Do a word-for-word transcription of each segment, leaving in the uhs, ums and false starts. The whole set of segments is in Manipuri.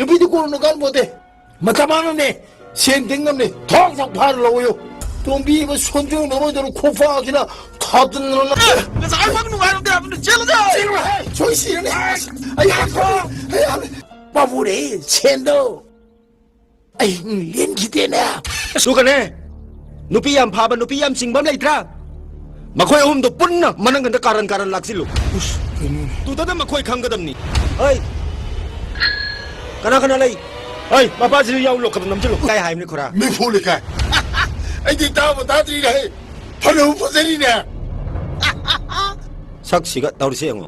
ꯅꯨꯄꯤꯗꯤ ꯀꯣꯟꯅ ꯀꯥꯟꯄꯣꯠꯇꯦ꯫ ꯃꯇꯝ ꯃꯥꯡꯅꯕꯅꯦ, ꯁꯦꯟ ꯇꯤꯡꯅꯕꯅꯦ, ꯊꯣꯡ ꯆꯥꯛ ꯐꯥꯔ ꯂꯧꯋꯣ꯫ ꯇꯣꯝꯕꯤ ꯑꯃ ꯁꯣꯟꯖꯣꯡ ꯅꯃꯣꯏꯗꯧꯅ ꯈꯣꯡꯐꯥꯛꯁꯤꯅ ꯊꯥꯗꯅ ꯉꯁꯥꯏꯃꯛ ꯅꯨꯡꯉꯥꯏꯔꯝꯗꯦ ꯍꯥꯏꯕꯗꯨ ꯆꯦꯜꯂꯨꯗ! ꯆꯦꯜꯂꯨ ꯍꯦ! ꯁꯣꯏ ꯁꯤꯔꯅꯤ! ꯑꯩ ꯍꯥꯠꯈ꯭ꯔꯣ! ꯑꯩ ꯍꯥꯠꯂꯦ! ꯄꯥꯝꯃꯨꯔꯦ, ꯁꯦꯟꯗꯣ! ꯑꯩ ꯂꯦꯟꯈꯤꯗꯦꯅꯦ! ꯑꯗꯨꯒꯅꯦ, ꯅꯨꯄꯤ ꯌꯥꯝ ꯐꯥꯕ, ꯅꯨꯄꯤ ꯌꯥꯝ ꯆꯤꯡꯕ ꯑꯃ ꯂꯩꯇ꯭ꯔꯥ? ꯃꯈꯣꯏ ꯑꯍꯨꯝꯗꯣ ꯄꯨꯟꯅ ꯃꯅꯪꯒꯟꯗ ꯀꯥꯔꯟ ꯀꯥꯔꯟ ꯂꯥꯛꯁꯤꯜꯂꯨ꯫ ꯎꯁ, ꯀꯩꯅꯣꯅꯦ? ꯇꯨꯗꯗ ꯃꯈꯣꯏ ꯈꯪꯒꯗꯕꯅꯤ꯫ ꯍꯩ! ꯀꯅꯥ ꯀꯅꯥ ꯂꯩ? ꯍꯩ! ꯃꯄꯥꯁꯤꯁꯨ ꯌꯥꯎ, ꯂꯣꯛꯀꯗ ꯅꯝꯁꯤꯜꯂꯨ꯫ ꯀꯥꯏ ꯍꯥꯏꯕꯅꯤ, ꯈꯨꯔꯥ? ꯃꯤꯐꯨ ꯂꯩꯀꯥꯏ꯫ ꯑꯩꯗꯤ ꯇꯥꯕ ꯇꯥꯗ꯭ꯔꯤꯅꯦ, ꯍꯩ! ꯐꯅꯕꯨ ꯐꯖꯔꯤꯅꯦ꯫ ꯁꯛꯁꯤꯒ ꯇꯧꯔꯤꯁꯦ ꯌꯦꯡꯉꯣ꯫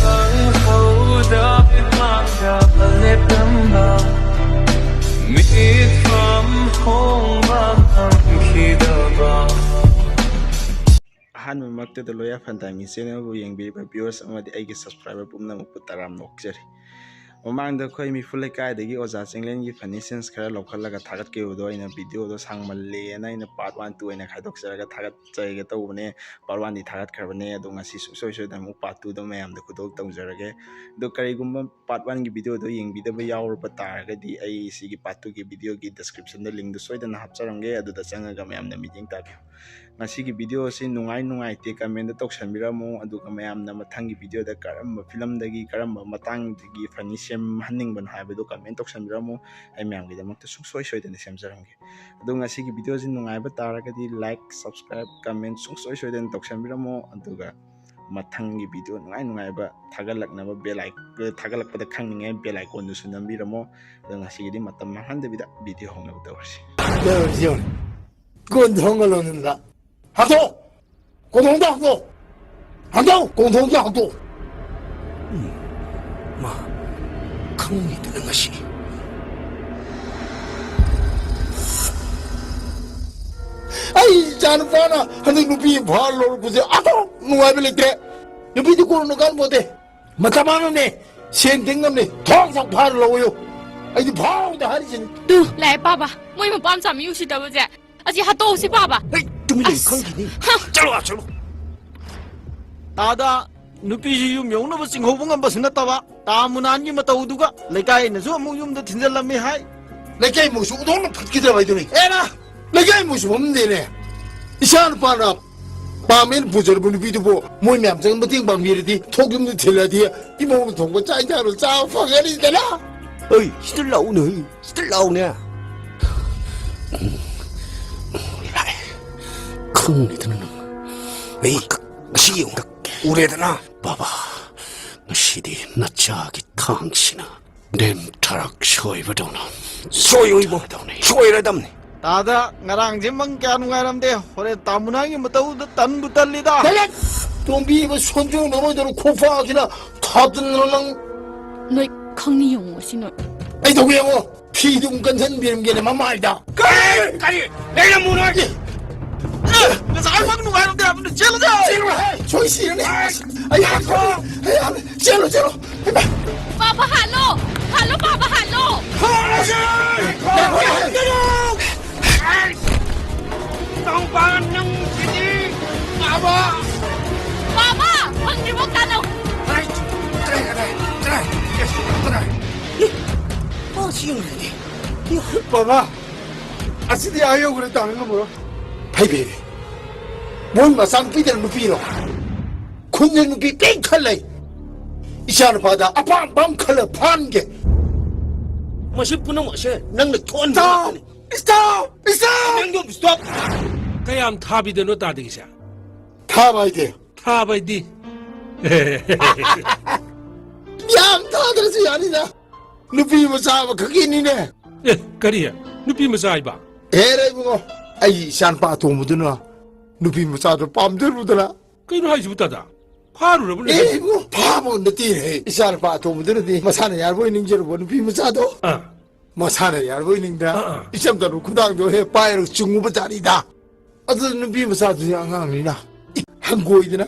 ꯈꯪꯍꯧꯗ ꯃꯤꯠꯃꯥꯡꯗ ꯂꯦꯞꯂꯝꯕ, ꯃꯤꯠꯐꯝ ꯍꯣꯡꯕ ꯉꯝꯈꯤꯗꯕ꯫ ꯑꯍꯥꯟꯕꯃꯛꯇꯗ ꯂꯣꯌꯥ ꯐꯟꯇꯥꯏꯃꯤ ꯆꯦꯅꯦꯜꯕꯨ ꯌꯦꯡꯕꯤꯔꯤꯕ viewers ꯑꯃꯗꯤ ꯑꯩꯒꯤ subscriber ꯄꯨꯝꯅꯃꯛꯄꯨ ꯇꯔꯥꯝꯅ ꯑꯣꯛꯆꯔꯤ꯫ ꯃꯃꯥꯡꯗ ꯑꯩꯈꯣꯏ ꯃꯤꯐꯨ ꯂꯩꯀꯥꯏꯗꯒꯤ ꯑꯣꯖꯥ ꯆꯤꯡꯂꯦꯟꯒꯤ funny scenes ꯈꯔ ꯂꯧꯈꯠꯂꯒ ꯊꯥꯒꯠꯈꯤꯕꯗꯣ ꯑꯩꯅ videoꯗꯣ ꯁꯥꯡꯃꯜꯂꯦꯅ ꯑꯩꯅ part one, two ꯑꯣꯏꯅ ꯈꯥꯏꯗꯣꯛꯆꯔꯒ ꯊꯥꯒꯠꯆꯒꯦ ꯇꯧꯕꯅꯦ꯫ Part oneꯗꯤ ꯊꯥꯒꯠꯈ꯭ꯔꯕꯅꯦ, ꯑꯗꯣ ꯉꯁꯤ ꯁꯨꯡꯁꯣꯏ ꯁꯣꯏꯗꯅ ꯑꯃꯨꯛ part twoꯗ ꯃꯌꯥꯝꯗ ꯈꯨꯗꯣꯜ ꯇꯧꯖꯔꯒꯦ꯫ ꯑꯗꯣ ꯀꯔꯤꯒꯨꯝꯕ part oneꯒꯤ videoꯗꯣ ꯌꯦꯡꯕꯤꯗꯕ ꯌꯥꯎꯔꯕ ꯇꯥꯔꯒꯗꯤ ꯑꯩ ꯁꯤꯒꯤ part twoꯒꯤ videoꯒꯤ descriptionꯗ linkꯗꯨ ꯁꯣꯏꯗꯅ ꯍꯥꯞꯆꯔꯝꯒꯦ, ꯑꯗꯨꯗ ꯆꯪꯉꯒ ꯃꯌꯥꯝꯅ ꯃꯤꯠꯌꯦꯡ ꯇꯥꯕꯤꯌꯨ꯫ ꯉꯁꯤꯒꯤ videoꯁꯤ ꯅꯨꯡꯉꯥꯏ ꯅꯨꯡꯉꯥꯏꯇꯦ commentꯗ ꯇꯧꯁꯟꯕꯤꯔꯝꯃꯨ, ꯑꯗꯨꯒ ꯃꯌꯥꯝꯅ ꯃꯊꯪꯒꯤ videoꯗ ꯀꯔꯝꯕ filmꯗꯒꯤ ꯀꯔꯝꯕ ꯃꯇꯥꯡꯗꯒꯤ funny ꯁꯦꯝꯍꯟꯅꯤꯡꯕꯅꯣ ꯍꯥꯏꯕꯗꯨ comment ꯇꯧꯁꯟꯕꯤꯔꯝꯃꯨ꯫ ꯑꯩ ꯃꯌꯥꯝꯒꯤꯗꯃꯛꯇ ꯁꯨꯡꯁꯣꯏ ꯁꯣꯏꯗꯅ ꯁꯦꯝꯖꯔꯝꯒꯦ꯫ ꯑꯗꯣ ꯉꯁꯤꯒꯤ videoꯁꯤ ꯅꯨꯡꯉꯥꯏꯕ ꯇꯥꯔꯒꯗꯤ like, subscribe, comment ꯁꯨꯡꯁꯣꯏ ꯁꯣꯏꯗꯅ ꯇꯧꯁꯟꯕꯤꯔꯝꯃꯣ꯫ ꯑꯗꯨꯒ ꯃꯊꯪꯒꯤ video ꯅꯨꯡꯉꯥꯏ ꯅꯨꯡꯉꯥꯏꯕ ꯊꯥꯒꯠꯂꯛꯅꯕ bell icon, ꯊꯥꯒꯠꯂꯛꯄꯗ ꯈꯪꯅꯤꯡꯉꯥꯏ bell iconꯗꯨꯁꯨ ꯅꯝꯕꯤꯔꯝꯃꯣ꯫ ꯑꯗꯣ ꯉꯁꯤꯒꯤꯗꯤ ꯃꯇꯝ ꯃꯥꯡꯍꯟꯗꯕꯤꯗ video ꯍꯧꯅꯕ ꯇꯧꯔꯁꯤ꯫ ꯌꯧꯔꯁꯤ, ꯌꯧꯔꯁꯤ꯫ ꯀꯣꯟ ꯊꯣꯡꯒ ꯂꯣꯟꯁꯤꯟꯕ꯫ ꯍꯥꯡꯗꯣꯛ! ꯀꯣꯟꯊꯣꯡꯗ ꯍꯥꯡꯗꯣꯛ! ꯍꯥꯡꯗꯣꯛ! ꯀꯣꯟꯊꯣꯡꯗ ꯍꯥꯡꯗꯣꯛ! ꯎꯝ, ꯃꯥ ꯈꯪꯉꯤꯗꯅ ꯉꯁꯤ꯫ ꯑꯩ ꯏꯆꯥꯅꯨꯄꯥꯅ ꯍꯟꯗꯛ ꯅꯨꯄꯤ ꯐꯥꯔ ꯂꯧꯔꯛꯄꯁꯦ ꯑꯗꯨꯝ ꯅꯨꯡꯉꯥꯏꯕ ꯂꯩꯇ꯭ꯔꯦ꯫ ꯅꯨꯄꯤꯗꯤ ꯀꯣꯟꯅ ꯀꯥꯟꯄꯣꯠꯇꯦ꯫ ꯃꯇꯝ ꯃꯥꯡꯅꯕꯅꯦ, ꯁꯦꯟ ꯇꯤꯡꯅꯕꯅꯦ, ꯊꯣꯡ ꯆꯥꯛ ꯐꯥꯔ ꯂꯧꯋꯣ꯫ ꯑꯩꯗꯤ ꯐꯥꯎꯗ ꯍꯥꯏꯔꯤꯁꯤꯅꯤ꯫ ꯇꯨ, ꯂꯥꯛꯑꯦ ꯄꯥꯕ꯫ ꯃꯣꯏ ꯃꯄꯥ ꯃꯆꯥ ꯃꯤ ꯎꯁꯤꯠꯇꯕꯁꯦ꯫ ꯑꯁꯤ ꯍꯥꯠꯇꯣꯛꯍꯧꯁꯤ ꯄꯥꯕ꯫ ꯍꯩ, ꯇꯨꯃꯤꯟ ꯂꯩꯌꯨ, ꯑꯁ꯫ ꯈꯪꯈꯤꯅꯤ꯫ ꯍ꯫ ꯆꯠꯂꯣ ꯑꯥ, ꯆꯠꯂꯣ꯫ ꯇꯥꯗ, ꯅꯨꯄꯤꯁꯤ ꯌꯨꯝ ꯌꯧꯅꯕ ꯆꯤꯡꯍꯧꯕ ꯉꯝꯕꯁꯨ ꯅꯠꯇꯕ, ꯇꯥ ꯃꯨꯅꯥꯟꯒꯤ ꯃꯇꯧꯗꯨꯒ ꯂꯩꯀꯥꯏꯅꯁꯨ ꯑꯃꯨꯛ ꯌꯨꯝꯗ ꯊꯤꯟꯖꯜꯂꯝꯃꯤ ꯍꯥꯏ꯫ ꯂꯩꯀꯥꯏ ꯃꯧꯁꯨ ꯑꯣꯟꯊꯣꯛꯅ ꯐꯠꯈꯤꯗ꯭ꯔꯕ ꯍꯥꯏꯗꯨꯅꯤ꯫ ꯑꯦꯔꯥ! ꯂꯩꯀꯥꯏ ꯃꯧꯁꯨ ꯐꯝꯗꯦꯅꯦ꯫ ꯏꯆꯥ ꯅꯨꯄꯥꯅ ꯄꯥꯝꯃꯦꯅ ꯄꯨꯖꯔꯕ ꯅꯨꯄꯤꯗꯨꯕꯨ ꯃꯣꯏ ꯃꯌꯥꯝ ꯆꯪ ꯃꯇꯦꯡ ꯄꯥꯡꯕꯤꯔꯗꯤ, ꯊꯣꯛ ꯌꯨꯝꯗ ꯊꯤꯜꯂꯗꯤ ꯏꯃꯧꯅ ꯊꯣꯡꯕ ꯆꯥꯛ ꯏꯟꯖꯥꯡꯗꯣ ꯆꯥꯕ ꯐꯪꯒꯅꯤꯗꯅ꯫ ꯑꯩ ꯁꯤꯗ ꯂꯥꯛꯎꯅꯦ, ꯁꯤꯗ ꯂꯥꯛꯎꯅꯦ꯫ ꯂꯥꯛꯑꯦ꯫ ꯈꯪꯅꯤꯗꯅ ꯅꯪ꯫ ꯑꯩ ꯉꯁꯤ ꯌꯦꯡꯉꯨ꯫ ꯎꯔꯦꯗꯅ? ꯕꯥꯕꯥ, ꯉꯁꯤꯗꯤ ꯅꯆꯥꯒꯤ ꯊꯥꯡꯁꯤꯅ ꯅꯦꯝꯊꯔꯛ ꯁꯣꯏꯕꯗꯧꯅ ꯁꯣꯏꯔꯣꯏꯕꯣ꯫ ꯇꯧꯅꯤ꯫ ꯁꯣꯏꯔꯗꯝꯅꯤ꯫ ꯇꯥꯗ, ꯉꯔꯥꯡꯁꯦ ꯃꯪ ꯀꯌꯥ ꯅꯨꯡꯉꯥꯏꯔꯝꯗꯦ꯫ ꯍꯣꯔꯦꯟ ꯇꯥꯃꯨꯅꯥꯒꯤ ꯃꯇꯧꯗ ꯇꯟꯕꯨ ꯇꯜꯂꯤꯗ꯫ ꯇꯣꯝꯕꯤ ꯑꯃ ꯁꯣꯟꯖꯣꯛꯅꯔꯣꯏꯗꯅ ꯈꯣꯡꯐꯥꯁꯤꯅ ꯊꯥꯗꯅ ꯅꯪ꯫ ꯅꯣꯏ ꯈꯪꯅꯤ ꯌꯦꯡꯉꯣ ꯁꯤ ꯅꯣꯏ꯫ ꯑꯩ ꯇꯧꯒꯦ ꯌꯦꯡꯉꯣ꯫ ꯐꯤꯗꯨꯝ ꯀꯟꯁꯤꯟꯕꯤꯔꯝꯒꯦꯅꯦ ꯃꯃꯥꯏꯗ꯫ ꯀꯔꯤ? ꯀꯔꯤ? ꯂꯩꯔꯝꯃꯨ ꯅꯣꯏ꯫ ꯑꯦ, ꯉꯁꯥꯏ ꯐꯥꯎ ꯅꯨꯡꯉꯥꯏꯔꯝꯗꯦ ꯍꯥꯏꯕꯗꯨ ꯆꯦꯜꯂꯨ꯫ ꯆꯦꯜꯂꯨ ꯍꯦ, ꯁꯣꯏ ꯁꯤꯔꯅꯤ꯫ ꯑꯩ ꯍꯥꯠꯈ꯭ꯔꯣ꯫ ꯑꯩ ꯍꯥꯠ-, ꯆꯦꯜꯂꯨ, ꯆꯦꯜꯂꯨ꯫ ꯄꯥꯕ ꯍꯥꯠꯂꯣ! ꯍꯥꯠꯂꯣ, ꯄꯥꯕ ꯍꯥꯠꯂꯣ! ꯍꯥꯠꯂꯁꯤ! ꯉꯥꯏꯈꯣ, ꯉꯥꯏꯈꯣ꯫ ꯅꯥꯎꯄꯥ ꯅꯪꯁꯤꯗꯤ! ꯄꯥꯕ! ꯄꯥꯕ! ꯐꯪꯗ꯭ꯔꯤꯕꯣ ꯀꯥꯟꯅꯧ! ꯇꯔꯥꯏ! ꯇꯔꯥꯏ! ꯇꯔꯥꯏ! ꯇꯔꯥꯏ! ꯇꯔꯥꯏ! ꯃꯥ ꯁꯤ ꯌꯦꯡꯉꯨꯅꯦ꯫ ꯕꯥꯕꯥ, ꯑꯁꯤꯗꯤ ꯑꯥ ꯌꯧꯈ꯭ꯔꯦ, ꯇꯥꯟꯅ ꯉꯝꯃꯔꯣꯏ꯫ ꯐꯩ, ꯐꯩ, ꯐꯩ꯫ ꯃꯣꯏ ꯃꯆꯥꯅꯨꯄꯤꯗꯅ ꯅꯨꯄꯤꯔꯣ? ꯈꯨꯟꯗ ꯅꯨꯄꯤ ꯄꯤꯛ ꯈꯜꯂꯦ꯫ ꯏꯆꯥ ꯅꯨꯄꯥꯗ ꯑꯄꯥꯝꯕ ꯑꯃ ꯈꯜꯂ ꯐꯥꯟꯒꯦ꯫ ꯃꯁꯤ ꯄꯨꯝꯅꯃꯛꯁꯦ ꯅꯪꯅ ꯊꯣꯛꯍꯟꯕ ꯉꯥꯛꯇꯅꯤ꯫ Stop! Stop! ꯅꯪꯗꯣ stop! ꯀꯌꯥꯝ ꯊꯥꯕꯤꯗꯅꯣ ꯇꯥꯗꯒꯤꯁꯦ? ꯊꯥꯕ ꯍꯥꯏꯗꯤ? ꯊꯥꯕ ꯍꯥꯏꯗꯤ? ꯌꯥꯝ ꯊꯥꯗ꯭ꯔꯁꯨ ꯌꯥꯅꯤꯗ꯫ ꯅꯨꯄꯤ ꯃꯆꯥ ꯑꯃꯈꯛꯀꯤꯅꯤꯅꯦ꯫ ꯑꯦ, ꯀꯔꯤ? ꯅꯨꯄꯤ ꯃꯆꯥ ꯍꯥꯏꯕ? ꯍꯦꯔꯦ ꯏꯕꯨꯡꯉꯣ, ꯑꯩ ꯏꯆꯥꯅꯨꯄꯥ ꯑꯇꯣꯝꯕꯗꯨꯅ ꯅꯨꯄꯤ ꯃꯆꯥꯗꯣ ꯄꯥꯝꯖꯔꯨꯗꯅ꯫ ꯀꯩꯅꯣ ꯍꯥꯏꯁꯤꯕꯨ ꯇꯥꯗ? ꯐꯥꯔꯨꯔꯕꯅꯦ? ꯑꯦ ꯏꯕꯨꯡꯉꯣ, ꯐꯥꯕ ꯅꯠꯇꯦ꯫ ꯏꯆꯥꯅꯨꯄꯥ ꯑꯇꯣꯝꯕꯗꯨꯅꯗꯤ ꯃꯁꯥꯅ ꯌꯥꯔꯕꯣꯏ ꯅꯤꯡꯖꯔꯨꯕ ꯅꯨꯄꯤ ꯃꯆꯥꯗꯣ꯫ ꯑꯥ꯫ ꯃꯁꯥꯅ ꯌꯥꯔꯕꯣꯏ ꯅꯤꯡꯗ ꯑꯥ, ꯑꯥ꯫ ꯏꯆꯝ ꯆꯝꯕ ꯈꯨꯗꯥꯡꯗꯣ ꯍꯦꯛ ꯄꯥꯏꯔꯒ ꯆꯨꯡꯉꯨꯕ ꯖꯥꯠꯅꯤꯗ꯫ ꯑꯗꯨ ꯅꯨꯄꯤ ꯃꯆꯥꯗꯨꯗꯤ ꯑꯉꯥꯡꯅꯤꯅ ꯍꯪꯒꯣꯏꯗꯅ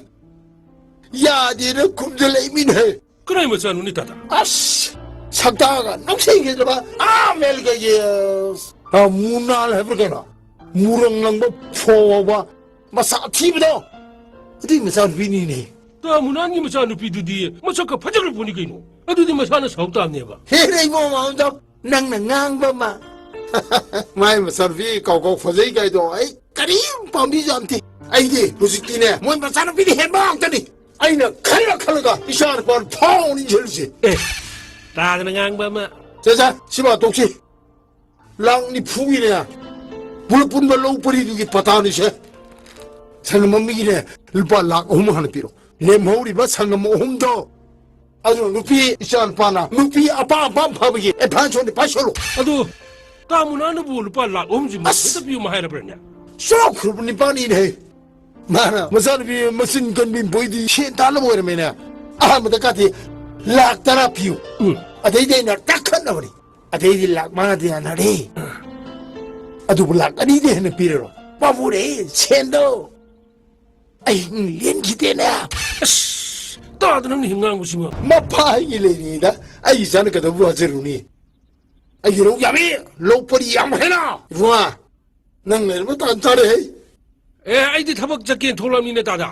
ꯌꯥꯗꯦꯅ ꯈꯨꯝꯖꯤꯜꯂꯛꯏꯃꯤꯅꯦ꯫ ꯀꯅꯥꯏ ꯃꯆꯥꯅꯣꯅꯦ ꯇꯥꯗ? ꯑꯁ! ꯁꯛꯇꯥꯒ ꯅꯨꯡꯁꯤꯈꯤꯗ꯭ꯔꯕ ꯑꯥ ꯑꯃꯦꯔꯤꯀꯥꯒꯤ, ꯑ, ꯃꯨꯅꯥꯜ ꯍꯥꯏꯕ꯭ꯔꯥ ꯀꯩꯅꯣ? ꯃꯨꯔꯪ ꯂꯪꯕ ꯐꯣ ꯐꯥꯎꯕ ꯃꯁꯥ ꯊꯤꯕꯗꯣ! ꯑꯗꯨꯏ ꯃꯆꯥꯅꯨꯄꯤꯅꯤꯅꯦ꯫ ꯇꯥ ꯃꯨꯅꯥꯟꯒꯤ ꯃꯆꯥꯅꯨꯄꯤꯗꯨꯗꯤ ꯃꯁꯛꯀ ꯐꯖꯈ꯭ꯔ ꯄꯣꯠꯅꯤ ꯀꯩꯅꯣ꯫ ꯑꯗꯨꯗꯤ ꯃꯁꯥꯅ ꯁꯥꯎ ꯇꯥꯕꯅꯦꯕ꯫ ꯍꯦꯔꯦ ꯏꯕꯣ ꯃꯥꯝꯗꯣ, ꯅꯪꯅ ꯉꯥꯡꯕ ꯑꯃ꯫ ꯃꯥꯏ ꯃꯆꯥꯅꯨꯄꯤ ꯀꯥꯎ ꯀꯥꯎ ꯐꯖꯩ ꯀꯥꯏꯗꯣ ꯑꯩ ꯀꯔꯤꯝ ꯄꯥꯝꯕꯤꯖꯕ ꯅꯠꯇꯦ꯫ ꯑꯩꯗꯤ ꯍꯧꯖꯤꯛꯇꯤꯅꯦ, ꯃꯣꯏ ꯃꯆꯥꯅꯨꯄꯤꯗꯤ ꯍꯦꯟꯕ ꯉꯥꯛꯇꯅꯤ꯫ ꯑꯩꯅ ꯈꯜꯂ ꯈꯜꯂꯒ ꯏꯆꯥ ꯅꯨꯄꯥ ꯐꯥꯎꯅ ꯏꯟꯁꯤꯜꯂꯤꯁꯦ꯫ ꯑꯦ, ꯇꯥꯗꯅ ꯉꯥꯡꯕ ꯑꯃ꯫ ꯆꯦ, ꯆꯦ, ꯁꯤꯃ ꯇꯣꯛꯁꯤ꯫ ꯂꯥꯛ ꯅꯤꯐꯨꯒꯤꯅꯦ, ꯄꯨꯂꯞ ꯄꯨꯟꯕ ꯂꯧ ꯄꯔꯤꯗꯨꯒꯤ ꯄꯇꯥꯅꯤꯁꯦ꯫ ꯁꯪꯒꯝ ꯑꯃꯒꯤꯅꯦ, ꯂꯨꯄꯥ ꯂꯥꯛ ꯑꯍꯨꯝ ꯍꯥꯟꯅ ꯄꯤꯔꯣ꯫ ꯂꯦꯝꯍꯧꯔꯤꯕ ꯁꯪꯒꯝ ꯑꯍꯨꯝꯗꯣ, ꯑꯗꯨ ꯅꯨꯄꯤ ꯏꯆꯥ ꯅꯨꯄꯥꯅ ꯅꯨꯄꯤ ꯑꯄꯥꯝ ꯑꯄꯥꯝ ꯐꯕꯒꯤ advance ꯑꯣꯏꯅ ꯄꯥꯏꯁꯜꯂꯣ꯫ ꯑꯗꯨ ꯇꯥ ꯃꯨꯅꯥꯅꯕꯨ ꯂꯨꯄꯥ ꯂꯥꯛ ꯑꯍꯨꯝꯁꯤ ꯑꯁ! ꯃꯊꯟꯇ ꯄꯤꯌꯨ ꯍꯥꯏꯔꯕ꯭ꯔꯅꯦ? ꯆꯣꯞꯈ꯭ꯔꯕ ꯅꯤꯄꯥꯅꯤꯅꯦ꯫ ꯃꯥꯅ ꯃꯆꯥꯅꯨꯄꯤ ꯃꯆꯤꯟ ꯀꯟꯕꯤ ꯕꯣꯏꯗꯤ ꯁꯦꯟ ꯇꯥꯅꯕ ꯑꯣꯏꯔꯝꯃꯦꯅꯦ꯫ ꯑꯍꯥꯟꯕꯗ ꯀꯥꯇꯤ ꯂꯥꯛ ꯇꯔꯥ ꯄꯤꯌꯨ꯫ ꯎꯝ꯫ ꯑꯗꯩꯗꯤ ꯑꯩꯅ ꯇꯛꯈꯠꯅꯕꯅꯤ꯫ ꯑꯗꯩꯗꯤ ꯂꯥꯛ ꯃꯉꯥꯗꯤ ꯌꯥꯅꯔꯦ꯫ ꯑꯗꯨꯕꯨ ꯂꯥꯛ ꯑꯅꯤꯗꯤ ꯍꯦꯟꯅ ꯄꯤꯔꯔꯣꯏ꯫ ꯄꯥꯝꯃꯨꯔꯦ ꯁꯦꯟꯗꯣ꯫ ꯑꯩ ꯂꯦꯟꯈꯤꯗꯦꯅꯦ꯫ ꯑꯁ, ꯇꯥꯗ ꯅꯪꯅ ꯍꯤꯡ ꯉꯥꯡꯕꯁꯤꯃ꯫ ꯃꯄꯥ ꯑꯩꯒꯤ ꯂꯩꯔꯤꯉꯩꯗ ꯑꯩꯒꯤ ꯏꯆꯥꯅ ꯀꯩꯗꯧꯕ ꯍꯥꯏꯖꯔꯨꯅꯤ? ꯑꯩꯒꯤ ꯂꯧ ꯌꯥꯝꯃꯤ, ꯂꯧ ꯄꯔꯤ ꯌꯥꯝ ꯍꯦꯟꯅ꯫ ꯏꯕꯨꯡꯉꯣ, ꯅꯪ ꯂꯩꯔꯝꯕ ꯇꯥꯟ ꯆꯥꯔꯦ ꯍꯦ꯫ ꯑꯦ, ꯑꯩꯗꯤ ꯊꯕꯛ ꯆꯠꯀꯦꯅ ꯊꯣꯛꯂꯛꯑꯕꯅꯤꯅꯦ, ꯇꯥꯗ꯫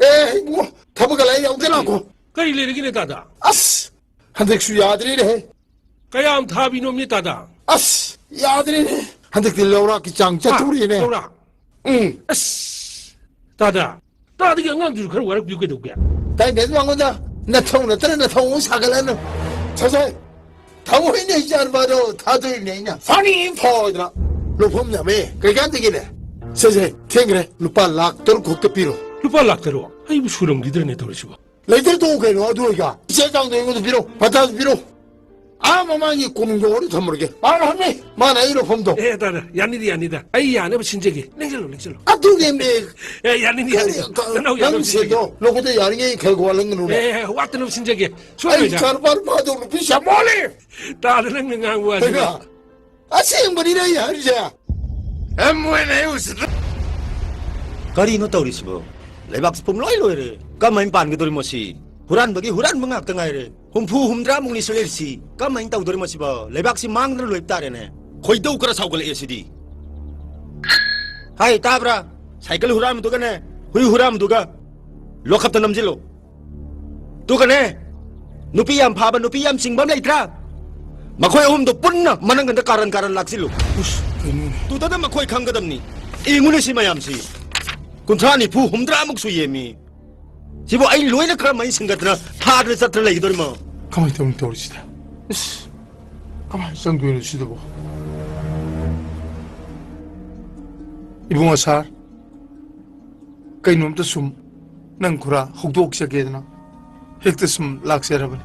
ꯑꯦ, ꯏꯕꯨꯡꯉꯣ, ꯊꯕꯛꯀ ꯂꯩ ꯌꯥꯎꯗꯦ ꯂꯥꯛꯈꯣ꯫ ꯀꯔꯤ ꯂꯩꯔꯒꯦꯅꯦ, ꯇꯥꯗ? ꯑꯁ, ꯍꯟꯗꯛꯁꯨ ꯌꯥꯗ꯭ꯔꯦꯅꯦꯍꯦ꯫ ꯀꯌꯥꯝ ꯊꯥꯕꯤꯅꯣꯃꯤ, ꯇꯥꯗ? ꯑꯁ, ꯌꯥꯗ꯭ꯔꯦꯅꯦ꯫ ꯍꯟꯗꯛꯇꯤ ꯂꯧꯔꯥꯛꯀꯤ ꯆꯥꯡ ꯍꯥ? ꯆꯠꯊꯣꯔꯛꯑꯦꯅꯦ꯫ ꯂꯧꯔꯥꯛ? ꯎꯝ꯫ ꯑꯁ, ꯇꯥꯗ, ꯇꯥꯗꯒꯤ ꯑꯉꯥꯡꯗꯨꯁꯨ ꯈꯔ ꯋꯥꯔꯛꯄꯤꯌꯨ ꯀꯩꯗꯧꯒꯦ? ꯇꯥꯏꯅꯦ ꯃꯉꯣꯟꯗ ꯅꯊꯧ ꯅꯠꯇꯅ ꯅꯊꯧ ꯑꯃꯨꯛ ꯁꯥꯒꯠꯂꯅꯨ꯫ ꯁꯦ, ꯁꯦ, ꯊꯑꯣꯏꯅꯦ ꯏꯆꯥ ꯅꯨꯄꯥꯗꯣ ꯊꯥꯗꯣꯛꯏꯅꯦ ꯑꯩꯅ꯫ ꯐꯥꯅꯤ ꯐꯥꯎꯗꯅ꯫ ꯂꯧꯐꯝ ꯌꯥꯝꯃꯦ꯫ ꯀꯩꯀꯥꯟꯗꯒꯤꯅꯦ? ꯁꯦ, ꯁꯦ, ꯊꯦꯡꯈ꯭ꯔꯦ꯫ ꯂꯨꯄꯥ ꯂꯥꯛ ꯇꯔꯨꯛ ꯈꯛꯇ ꯄꯤꯔꯣ꯫ ꯂꯨꯄꯥ ꯂꯥꯛ ꯇꯔꯨꯛ? ꯑꯩꯕꯨ ꯁꯨꯔꯝꯈꯤꯗ꯭ꯔꯅꯦ ꯇꯧꯔꯤꯁꯤꯕꯣ? ꯂꯩꯇ꯭ꯔ ꯇꯣꯛꯎ ꯀꯩꯅꯣ, ꯑꯗꯨ ꯑꯣꯏꯒ꯫ ꯏꯆꯦ ꯆꯥꯡꯗꯣ ꯑꯩꯉꯣꯟꯗ ꯄꯤꯔꯣ, ꯄꯇꯥꯁꯨ ꯄꯤꯔꯣ꯫ ꯑꯥ ꯃꯃꯥꯡꯒꯤ ꯀꯣꯅꯨꯡꯗ ꯑꯣꯏꯅ ꯊꯝꯃꯨꯔꯒꯦ꯫ ꯄꯥꯔꯣ ꯍꯟꯅꯤ꯫ ꯃꯥꯅ ꯑꯩ ꯂꯧꯐꯝꯗꯣ꯫ ꯑꯦ, ꯇꯥꯗ, ꯌꯥꯅꯤꯗ, ꯌꯥꯅꯤꯗ꯫ ꯑꯩ ꯌꯥꯅꯕ ꯁꯤꯟꯖꯒꯦ꯫ ꯂꯦꯡꯁꯜꯂꯣ, ꯂꯦꯡꯁꯜꯂꯣ꯫ ꯑꯗꯨꯅꯦꯃꯤ꯫ ꯑꯦ, ꯌꯥꯅꯤꯗ, ꯌꯥꯅꯤꯗ꯫ ꯀꯔꯤ, ꯀ-, ꯅꯅꯥꯎ ꯅꯪ ꯌꯥꯅꯕ ꯁꯦꯟꯗꯣ ꯁꯤꯟꯖꯒꯦ꯫ ꯂꯧꯕꯗ ꯌꯥꯔꯤꯉꯩ ꯈꯔ ꯋꯥꯠꯍꯟꯒꯅꯨꯅꯦ꯫ ꯑꯦ, ꯋꯥꯠꯇꯅꯕ ꯁꯤꯟꯖꯒꯦ꯫ ꯑꯩ ꯁꯣꯏꯔꯣꯏꯗ꯫ ꯏꯆꯥ ꯅꯨꯄꯥ ꯅꯨꯄꯥꯗꯣ ꯅꯨꯄꯤ ꯌꯥꯝ ꯃꯣꯜꯂꯦ꯫ ꯇꯥꯗ ꯅꯪꯅ ꯉꯥꯡꯕ ꯋꯥꯁꯤꯗ꯫ ꯍꯩꯃꯥ꯫ ꯑꯁꯦꯡꯕꯅꯤꯅꯦ ꯑꯩ ꯍꯥꯏꯔꯤꯁꯦ꯫ ꯑꯦꯝ ꯑꯣꯏꯅ ꯑꯩ ꯎꯁꯤꯠꯇ꯭ꯔꯦ꯫ ꯀꯔꯤꯅꯣ ꯇꯧꯔꯤꯁꯤꯕꯣ? ꯂꯩꯕꯥꯛꯁꯤ ꯄꯨꯝꯂꯣꯏ ꯂꯣꯏꯔꯦ꯫ ꯀꯃꯥꯏꯅ ꯄꯥꯟꯒꯗꯧꯔꯤꯃꯣ ꯁꯤ? ꯍꯨꯔꯥꯟꯕꯒꯤ ꯍꯨꯔꯥꯟꯕ ꯉꯥꯛꯇ ꯉꯥꯏꯔꯦ꯫ ꯍꯨꯝꯐꯨ ꯍꯨꯝꯗ꯭ꯔꯥꯃꯨꯛꯅꯤ ꯁꯣꯏꯔꯤꯁꯤ꯫ ꯀꯃꯥꯏꯅ ꯇꯧꯗꯧꯔꯤꯃꯣ ꯁꯤꯕꯣ? ꯂꯩꯕꯥꯛꯁꯤ ꯃꯥꯡꯗꯅ ꯂꯣꯏꯕ ꯇꯥꯔꯦꯅꯦ꯫ ꯈꯣꯏꯗꯧ ꯈꯔ ꯁꯥꯎꯒꯠꯂꯛꯑꯦ ꯁꯤꯗꯤ꯫ ꯍꯥꯏ, ꯇꯥꯕ꯭ꯔꯥ? ꯁꯥꯏꯀꯜ ꯍꯨꯔꯥꯟꯕꯗꯨꯒꯅꯦ, ꯍꯨꯏ ꯍꯨꯔꯥꯟꯕꯗꯨꯒ ꯂꯣꯀꯞꯇ ꯅꯝꯁꯤꯜꯂꯣ꯫ ꯇꯨꯒꯅꯦ, ꯅꯨꯄꯤ ꯌꯥꯝ ꯐꯥꯕ, ꯅꯨꯄꯤ ꯌꯥꯝ ꯆꯤꯡꯕ ꯑꯃ ꯂꯩꯇ꯭ꯔꯥ? ꯃꯈꯣꯏ ꯑꯍꯨꯝꯗꯣ ꯄꯨꯟꯅ ꯃꯅꯪꯒꯟꯗ ꯀꯥꯔꯟ ꯀꯥꯔꯟ ꯂꯥꯛꯁꯤꯜꯂꯨ꯫ ꯎꯁ, ꯀꯩꯅꯣꯅꯦ? ꯇꯨꯗꯗ ꯃꯈꯣꯏ ꯈꯪꯒꯗꯕꯅꯤ꯫ ꯌꯦꯡꯉꯨꯅꯦ ꯁꯤ ꯃꯌꯥꯝꯁꯤ꯫ ꯀꯨꯟꯊ꯭ꯔꯥ, ꯅꯤꯐꯨ, ꯍꯨꯝꯗ꯭ꯔꯥꯃꯨꯛ ꯁꯨꯏꯌꯦꯃꯤ꯫ ꯁꯤꯕꯨ ꯑꯩ ꯂꯣꯏꯅ ꯀꯔꯝ ꯍꯥꯏꯅ ꯁꯤꯡꯒꯠꯇꯅ ꯊꯥꯗꯅ ꯆꯠꯇꯅ ꯂꯩꯒꯗꯧꯔꯤꯃꯣ? ꯀꯃꯥꯏꯅ ꯇꯧꯅꯤ ꯇꯧꯔꯤꯁꯤꯗ? ꯏꯁ, ꯀꯃꯥꯏꯅ ꯆꯪꯗꯣꯏꯅꯣ ꯁꯤꯗꯕꯣ? ꯏꯕꯨꯡꯉꯣ ꯁꯥꯔ, ꯀꯩꯅꯣꯝꯇ ꯁꯨꯝ ꯅꯪ ꯈꯨꯔꯥ ꯍꯧꯗꯣꯛꯆꯒꯦꯗꯅ ꯍꯦꯛꯇ ꯁꯨꯝ ꯂꯥꯛꯆꯔꯕꯅꯤ꯫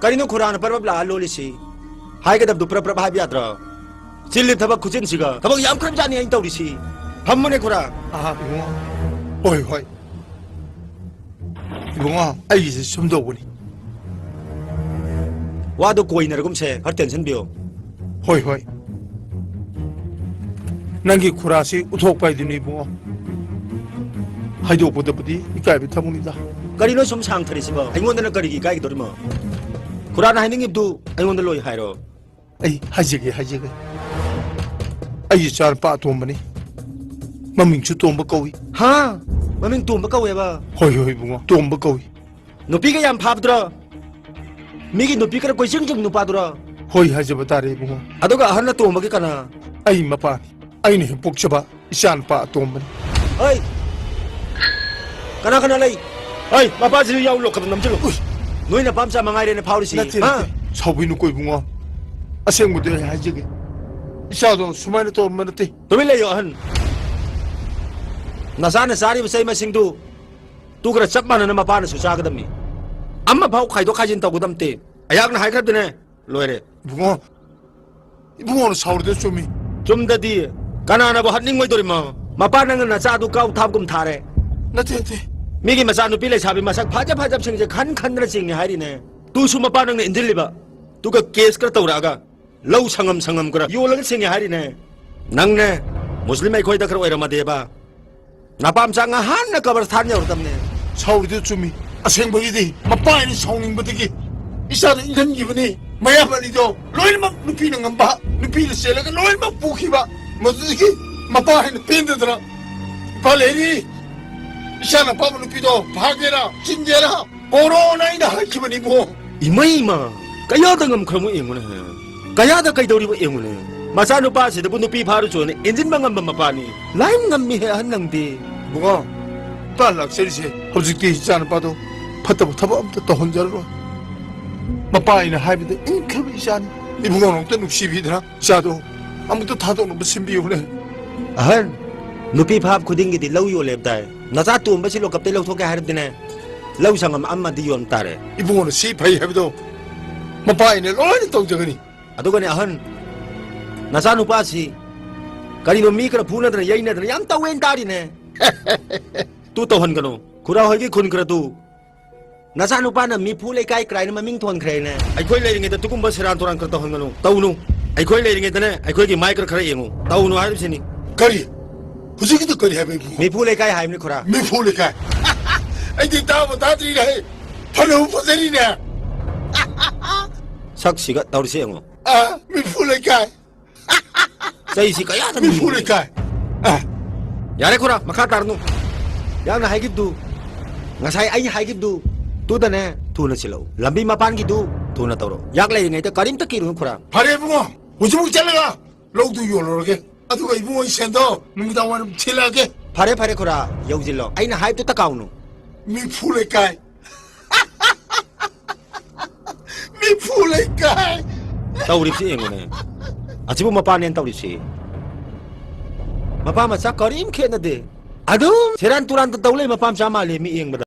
ꯀꯔꯤꯅꯣ ꯈꯨꯔꯥꯅ ꯄꯔꯞ ꯂꯥꯛꯑ ꯂꯣꯜꯂꯤꯁꯤ? ꯍꯥꯏꯒꯗꯕꯗꯨ ꯄꯔꯞ ꯄꯔꯞ ꯍꯥꯏꯕ ꯌꯥꯗ꯭ꯔꯣ? ꯆꯤꯜꯂꯤ ꯊꯕꯛ ꯈꯨꯆꯤꯟꯁꯤꯒ ꯊꯕꯛ ꯌꯥꯝꯈ꯭ꯔꯕꯖꯥꯠꯅꯤ ꯑꯩꯅ ꯇꯧꯔꯤꯁꯤ꯫ ꯐꯝꯃꯨꯅꯦ ꯈꯨꯔꯥ꯫ ꯑꯍꯥ, ꯏꯕꯨꯡꯉꯣ꯫ ꯍꯣꯏ, ꯍꯣꯏ꯫ ꯏꯕꯨꯡꯉꯣ, ꯑꯩꯒꯤꯁꯦ ꯁꯨꯝ ꯇꯧꯕꯅꯤ꯫ ꯋꯥꯗꯣ ꯀꯣꯏꯅꯔꯒꯨꯝꯁꯦ, ꯈꯔ ꯇꯦꯟꯁꯟ ꯄꯤꯌꯣ꯫ ꯍꯣꯏ, ꯍꯣꯏ꯫ ꯅꯪꯒꯤ ꯈꯨꯔꯥꯁꯤ ꯎꯠꯊꯣꯛꯄ ꯍꯥꯏꯗꯨꯅꯤ ꯏꯕꯨꯡꯉꯣ꯫ ꯍꯥꯏꯗꯣꯛꯄꯗꯕꯨꯗꯤ ꯏꯀꯥꯏꯕ ꯊꯕꯛꯅꯤꯗ꯫ ꯀꯔꯤꯅꯣ ꯁꯨꯝ ꯁꯥꯡꯊꯔꯤꯁꯤꯕꯣ? ꯑꯩꯉꯣꯟꯗꯅ ꯀꯔꯤꯒꯤ ꯏꯀꯥꯏꯒꯗꯧꯔꯤꯃꯣ? ꯈꯨꯔꯥꯅ ꯍꯥꯏꯅꯤꯡꯉꯤꯕꯗꯨ ꯑꯩꯉꯣꯟꯗ ꯂꯣꯏ ꯍꯥꯏꯔꯣ꯫ ꯑꯩ ꯍꯥꯏꯖꯒꯦ, ꯍꯥꯏꯖꯒꯦ꯫ ꯑꯩꯒꯤ ꯏꯆꯥꯅꯨꯄꯥ ꯑꯇꯣꯝꯕꯅꯤ꯫ ꯃꯃꯤꯡꯁꯨ ꯇꯣꯝꯕ ꯀꯧꯏ꯫ ꯍꯥ? ꯃꯃꯤꯡ ꯇꯣꯝꯕ ꯀꯧꯋꯦꯕ? ꯍꯣꯏ, ꯍꯣꯏ, ꯏꯕꯨꯡꯉꯣ, ꯇꯣꯝꯕ ꯀꯧꯏ꯫ ꯅꯨꯄꯤꯒ ꯌꯥꯝ ꯐꯥꯕꯗꯨꯔꯣ? ꯃꯤꯒꯤ ꯅꯨꯄꯤ ꯈꯔ ꯀꯣꯏꯆꯤꯡ ꯆꯤꯡ ꯅꯨꯄꯥꯗꯨꯔꯣ? ꯍꯣꯏ, ꯍꯥꯏꯖꯕ ꯇꯥꯔꯦ, ꯏꯕꯨꯡꯉꯣ꯫ ꯑꯗꯨꯒ ꯑꯍꯟ ꯑꯇꯣꯝꯕꯒꯤ ꯀꯅꯥ? ꯑꯩ ꯃꯄꯥꯅꯤ꯫ ꯑꯩꯅ ꯍꯦꯛ ꯄꯣꯛꯆꯕ ꯏꯆꯥꯅꯨꯄꯥ ꯑꯇꯣꯝꯕꯅꯤ꯫ ꯍꯩ! ꯀꯅꯥ ꯀꯅꯥ ꯂꯩ? ꯍꯩ, ꯃꯄꯥꯁꯤꯁꯨ ꯌꯥꯎ, ꯂꯣꯛꯀꯞꯇ ꯅꯝꯁꯤꯜꯂꯨ꯫ ꯎꯏ! ꯅꯣꯏ ꯅꯄꯥꯝꯆꯥ ꯃꯉꯥꯏꯔꯦꯅ ꯐꯥꯎꯔꯤꯁꯤ, ꯅꯠꯇꯦ, ꯍꯥ? ꯅꯠꯇꯦ꯫ ꯁꯥꯎꯕꯤꯅꯨꯀꯣ ꯏꯕꯨꯡꯉꯣ꯫ ꯑꯁꯦꯡꯕꯗꯤ ꯑꯩ ꯍꯥꯏꯖꯒꯦ꯫ ꯏꯆꯥꯗꯣ ꯁꯨꯃꯥꯏꯅ ꯇꯧꯔꯝꯕ ꯅꯠꯇꯦ꯫ ꯇꯨꯃꯤꯟ ꯂꯩꯌꯣ, ꯑꯍꯟ꯫ ꯅꯆꯥꯅ ꯆꯥꯔꯤꯕ ꯆꯩ ꯃꯁꯤꯡꯗꯨ ꯇꯨꯒꯔ ꯆꯞ ꯃꯥꯟꯅꯅ ꯃꯄꯥꯅꯁꯨ ꯆꯥꯒꯗꯕꯅꯤ꯫ ꯑꯃ ꯐꯥꯎ ꯈꯥꯏꯗꯣꯛ ꯈꯥꯏꯖꯤꯟ ꯇꯧꯒꯗꯕ ꯅꯠꯇꯦ꯫ ꯑꯩꯍꯥꯛꯅ ꯍꯥꯏꯈ꯭ꯔꯕꯗꯨꯅꯦ, ꯂꯣꯏꯔꯦ꯫ ꯏꯕꯨꯡꯉꯣ, ꯏꯕꯨꯡꯉꯣꯅ ꯁꯥꯎꯔꯤꯗꯣ ꯆꯨꯝꯃꯤ꯫ ꯆꯨꯝꯗꯗꯤ ꯀꯅꯥꯅꯕꯨ ꯍꯥꯠꯅꯤꯡꯉꯣꯏꯗꯧꯔꯤꯃꯣ? ꯃꯄꯥ ꯅꯪꯅ ꯅꯆꯥꯗꯨ ꯀꯥꯎ ꯊꯥꯕꯒꯨꯝ ꯊꯥꯔꯦ꯫ ꯅꯠꯇꯦ, ꯅꯠꯇꯦ꯫ ꯃꯤꯒꯤ ꯃꯆꯥꯅꯨꯄꯤ ꯂꯩꯁꯥꯕꯤ ꯃꯁꯛ ꯐꯖ ꯐꯖꯕꯁꯤꯡꯁꯦ ꯈꯟ ꯈꯟꯗꯅ ꯆꯤꯡꯉꯦ ꯍꯥꯏꯔꯤꯅꯦ꯫ ꯇꯨꯁꯨ ꯃꯄꯥ ꯅꯪꯅ ꯏꯟꯖꯤꯜꯂꯤꯕ꯫ ꯇꯨꯒ ꯀꯦꯁ ꯈꯔ ꯇꯧꯔꯛꯑꯒ ꯂꯧ ꯁꯪꯉꯝ ꯁꯪꯉꯝ ꯈꯔ ꯌꯣꯜꯂꯒ ꯆꯤꯡꯉꯦ ꯍꯥꯏꯔꯤꯅꯦ꯫ ꯅꯪꯅꯦ, ꯃꯨꯁꯂꯤꯝ ꯑꯩꯈꯣꯏꯗ ꯈꯔ ꯑꯣꯏꯔꯝꯃꯗꯤꯕ꯫ ꯅꯄꯥꯝꯆꯥ ꯉꯍꯥꯟꯅ ꯀꯕꯔꯁꯊꯥꯟ ꯌꯧꯔꯗꯕꯅꯦ꯫ ꯁꯥꯎꯔꯤꯗꯨ ꯆꯨꯝꯃꯤ꯫ ꯑꯁꯦꯡꯕꯒꯤꯗꯤ ꯃꯄꯥ ꯍꯥꯏꯅ ꯁꯥꯎꯅꯤꯡꯕꯗꯒꯤ ꯏꯆꯥꯗꯨ ꯏꯟꯍꯟꯈꯤꯕꯅꯤ꯫ ꯃꯌꯥꯝꯕ ꯑꯅꯤꯗꯣ ꯂꯣꯏꯅꯃꯛ ꯅꯨꯄꯤꯅ ꯉꯝꯕ, ꯅꯨꯄꯤꯅ ꯆꯦꯜꯂꯒ ꯂꯣꯏꯅꯃꯛ ꯄꯨꯈꯤꯕ꯫ ꯃꯗꯨꯗꯒꯤ ꯃꯄꯥ ꯍꯥꯏꯅ ꯄꯦꯟꯗꯗꯅ ꯏꯝꯐꯥꯜ ꯂꯩꯔꯤ꯫ ꯏꯆꯥꯅ ꯑꯄꯥꯝꯕ ꯅꯨꯄꯤꯗꯣ ꯐꯥꯒꯦꯔꯥ, ꯆꯤꯟꯒꯦꯔꯥ, ꯀꯣꯔꯣꯅꯥ ꯑꯩꯅ ꯍꯥꯏꯈꯤꯕꯅꯤ ꯏꯕꯨꯡꯉꯣ꯫ ꯏꯃꯩꯃ! ꯀꯌꯥꯗ ꯉꯝꯈ꯭ꯔꯃꯣ ꯌꯦꯡꯉꯨꯅꯦ꯫ ꯀꯌꯥꯗ ꯀꯩꯗꯧꯔꯤꯕ ꯌꯦꯡꯉꯨꯅꯦ꯫ ꯃꯆꯥꯅꯨꯄꯥꯁꯤꯗꯕꯨ ꯅꯨꯄꯤ ꯐꯥꯔꯨꯆꯣꯅ ꯏꯟꯖꯤꯟꯕ ꯉꯝꯕ ꯃꯄꯥꯅꯤ꯫ ꯂꯥꯏ ꯉꯝꯃꯤꯍꯦ ꯑꯍꯟ ꯅꯪꯗꯤ꯫ ꯏꯕꯨꯡꯉꯣ, ꯏꯄꯥ ꯂꯥꯛꯆꯔꯤꯁꯦ ꯍꯧꯖꯤꯛꯇꯤ ꯏꯆꯥꯅꯨꯄꯥꯗꯣ ꯐꯠꯇꯕ ꯊꯕꯛ ꯑꯝꯇ ꯇꯧꯍꯟꯖꯔꯔꯣꯏ꯫ ꯃꯄꯥ ꯑꯩꯅ ꯍꯥꯏꯕꯗ ꯏꯟꯈ꯭ꯔꯕ ꯏꯆꯥꯅꯤ꯫ ꯏꯕꯨꯡꯉꯣꯅ ꯑꯝꯇ ꯅꯨꯡꯁꯤꯕꯤꯗꯅ ꯏꯆꯥꯗꯣ ꯑꯃꯨꯛꯇ ꯊꯥꯗꯣꯛꯅꯕ ꯁꯤꯟꯕꯤꯌꯨꯅꯦ꯫ ꯑꯍꯟ, ꯅꯨꯄꯤ ꯐꯥꯕ ꯈꯨꯗꯤꯡꯒꯤꯗꯤ ꯂꯧ ꯌꯣꯜꯂꯦꯕ ꯇꯥꯏ꯫ ꯅꯆꯥ ꯇꯣꯝꯕꯁꯤ ꯂꯣꯀꯞꯇꯩ ꯂꯧꯊꯣꯛꯀꯦ ꯍꯥꯏꯔꯕꯗꯤꯅꯦ, ꯂꯧ ꯁꯪꯉꯝ ꯑꯃꯗꯤ ꯌꯣꯟ ꯇꯥꯔꯦ꯫ ꯏꯕꯨꯡꯉꯣꯅ ꯁꯤ ꯐꯩ ꯍꯥꯏꯕꯗꯣ ꯃꯄꯥ ꯑꯩꯅ ꯂꯣꯏꯅ ꯇꯧꯖꯒꯅꯤ꯫ ꯑꯗꯨꯒꯅꯦ ꯑꯍꯟ, ꯅꯆꯥꯅꯨꯄꯥꯁꯤ ꯀꯔꯤꯅꯣ ꯃꯤ ꯈꯔ ꯐꯨꯅꯗꯅ ꯌꯩꯅꯗꯅ ꯌꯥꯝ ꯇꯧꯋꯦꯅ ꯇꯥꯔꯤꯅꯦ꯫ ꯇꯨ ꯇꯧꯍꯟꯒꯅꯨ꯫ ꯈꯨꯔꯥ ꯍꯣꯏꯒꯤ ꯈꯨꯟ ꯈꯔ ꯇꯨ ꯅꯆꯥꯅꯨꯄꯥꯅ ꯃꯤꯐꯨ ꯂꯩꯀꯥꯏ ꯀ꯭ꯔꯥꯏꯅ ꯃꯃꯤꯡ ꯊꯣꯟꯈ꯭ꯔꯦꯅꯦ꯫ ꯑꯩꯈꯣꯏ ꯂꯩꯔꯤꯉꯩꯗ ꯇꯨꯒꯨꯝꯕ ꯁꯦꯔꯥꯟ ꯇꯨꯔꯥꯟ ꯈꯔ ꯇꯧꯍꯟꯒꯅꯨ꯫ ꯇꯧꯅꯨ꯫ ꯑꯩꯈꯣꯏ ꯂꯩꯔꯤꯉꯩꯗꯅꯦ ꯑꯩꯈꯣꯏꯒꯤ ꯃꯥꯏ ꯈꯔ ꯈꯔ ꯌꯦꯡꯉꯨ꯫ ꯇꯧꯅꯨ ꯍꯥꯏꯔꯤꯕꯁꯤꯅꯤ꯫ ꯀꯔꯤ? ꯍꯧꯖꯤꯛꯀꯤꯗꯨ ꯀꯔꯤ ꯍꯥꯏꯕ ꯏꯕꯨꯡꯉꯣ? ꯃꯤꯐꯨ ꯂꯩꯀꯥꯏ ꯍꯥꯏꯕꯅꯤ ꯈꯨꯔꯥ꯫ ꯃꯤꯐꯨ ꯂꯩꯀꯥꯏ? ꯑꯩꯗꯤ ꯇꯥꯕꯨ ꯇꯥꯗ꯭ꯔꯤꯅꯦ꯫ ꯐꯅꯕꯨ ꯐꯖꯔꯤꯅꯦ꯫ ꯁꯛꯁꯤꯒ ꯇꯧꯔꯤꯁꯦ ꯌꯦꯡꯉꯣ꯫ ꯑ, ꯃꯤꯐꯨ ꯂꯩꯀꯥꯏ꯫ ꯆꯩꯁꯤ ꯀꯌꯥꯗ ꯃꯤꯐꯨ ꯂꯩꯀꯥꯏ꯫ ꯑ꯫ ꯌꯥꯔꯦ ꯈꯨꯔꯥ, ꯃꯈꯥ ꯇꯥꯔꯅꯨ꯫ ꯌꯥꯝꯅ ꯍꯥꯏꯈꯤꯕꯗꯨ, ꯉꯁꯥꯏ ꯑꯩ ꯍꯥꯏꯈꯤꯕꯗꯨ, ꯇꯨꯗꯅꯦ ꯊꯨꯅ ꯁꯤꯜꯂꯛꯎ꯫ ꯂꯝꯕꯤ ꯃꯄꯥꯟꯒꯤꯗꯨ ꯊꯨꯅ ꯇꯧꯔꯣ꯫ ꯌꯥꯛ ꯂꯩꯔꯤꯉꯩꯗ ꯀꯔꯤꯝꯇ ꯀꯤꯔꯨꯅꯨ ꯈꯨꯔꯥ꯫ ꯐꯔꯦ ꯏꯕꯨꯡꯉꯣ, ꯍꯧꯖꯤꯛꯃꯛ ꯆꯠꯂꯒ ꯂꯧꯗꯨ ꯌꯣꯜꯂꯨꯔꯒꯦ꯫ ꯑꯗꯨꯒ ꯏꯕꯨꯡꯉꯣ ꯑꯩ ꯁꯦꯟꯗꯣ ꯅꯨꯃꯤꯗꯥꯡ ꯋꯥꯏꯔꯝ ꯊꯤꯜꯂꯛꯑꯒꯦ꯫ ꯐꯔꯦ, ꯐꯔꯦ ꯈꯨꯔꯥ, ꯌꯧꯁꯤꯜꯂꯣ꯫ ꯑꯩꯅ ꯍꯥꯏꯕꯗꯨꯇ ꯀꯥꯎꯅꯨ꯫ ꯃꯤꯐꯨ ꯂꯩꯀꯥꯏ꯫ ꯃꯤꯐꯨ ꯂꯩꯀꯥꯏ꯫ ꯇꯧꯔꯤꯕꯁꯤ ꯌꯦꯡꯉꯨꯅꯦ꯫ ꯑꯁꯤꯕꯨ ꯃꯄꯥꯅꯦꯅ ꯇꯧꯔꯤꯁꯤ꯫ ꯃꯄꯥ ꯃꯆꯥ ꯀꯔꯤꯝ ꯈꯦꯠꯅꯗꯦ꯫ ꯑꯗꯨꯝ ꯁꯦꯔꯥꯟ ꯇꯨꯔꯥꯟꯇ ꯇꯧ ꯂꯩ ꯃꯄꯥ ꯃꯆꯥ ꯃꯥꯜꯂꯦ ꯃꯤ ꯌꯦꯡꯕꯗ꯫